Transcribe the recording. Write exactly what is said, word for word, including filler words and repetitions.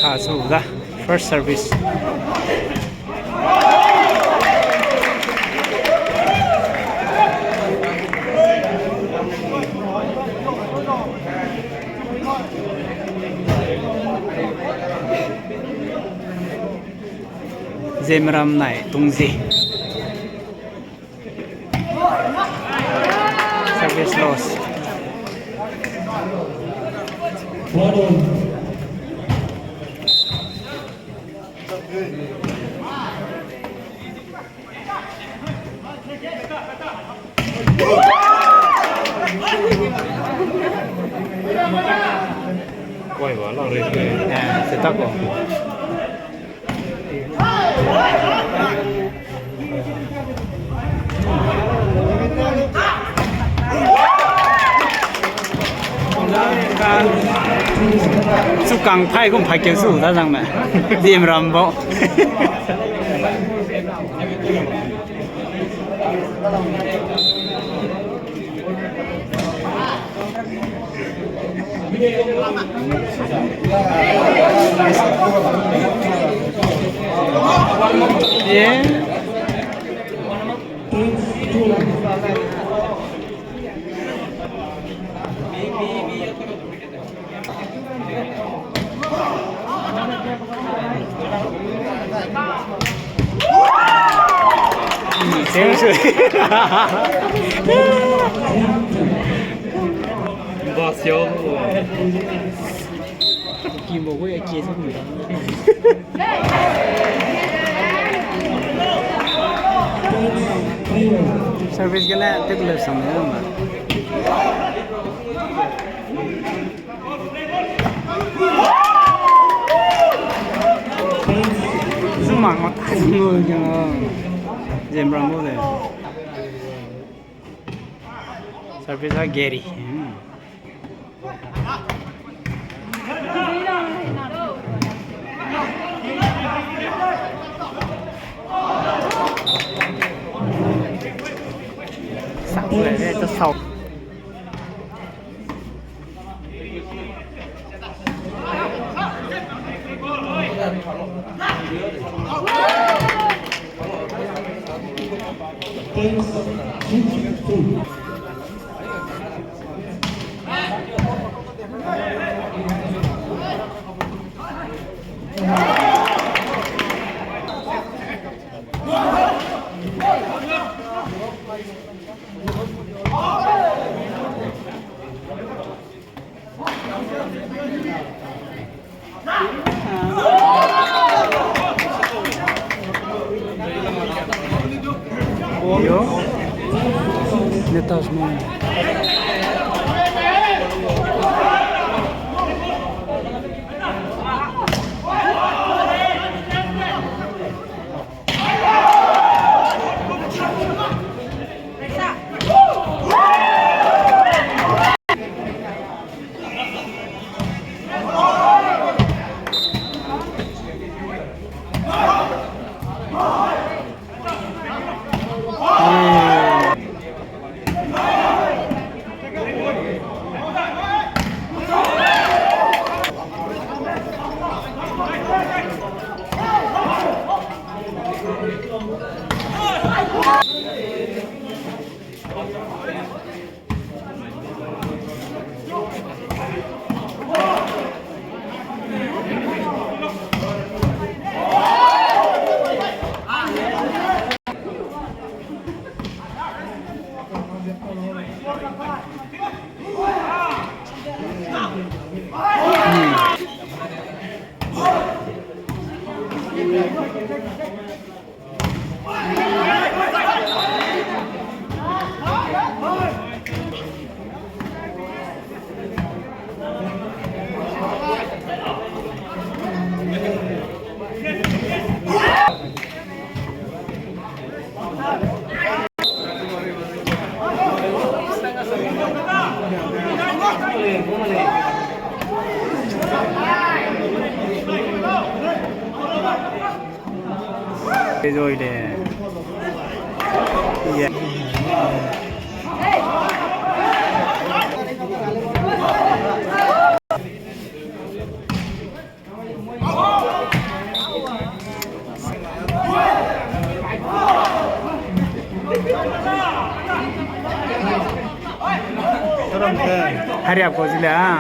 Ka su da, first service. Zemram nai Tungzi. Service loss. Koi ba, lang rei. Eh, se ta ko. Chukang phai gum phai keu su da zang me. Dim ram bau. Service gene table sam ne ma. Zumang ma ta zung lo ke ma. Zemram mo de. Service a Gary. Hmm. Sau le, le, ta sau. Yo. Netas mo. Enjoy de. Yeah. Hariap kau zi le a.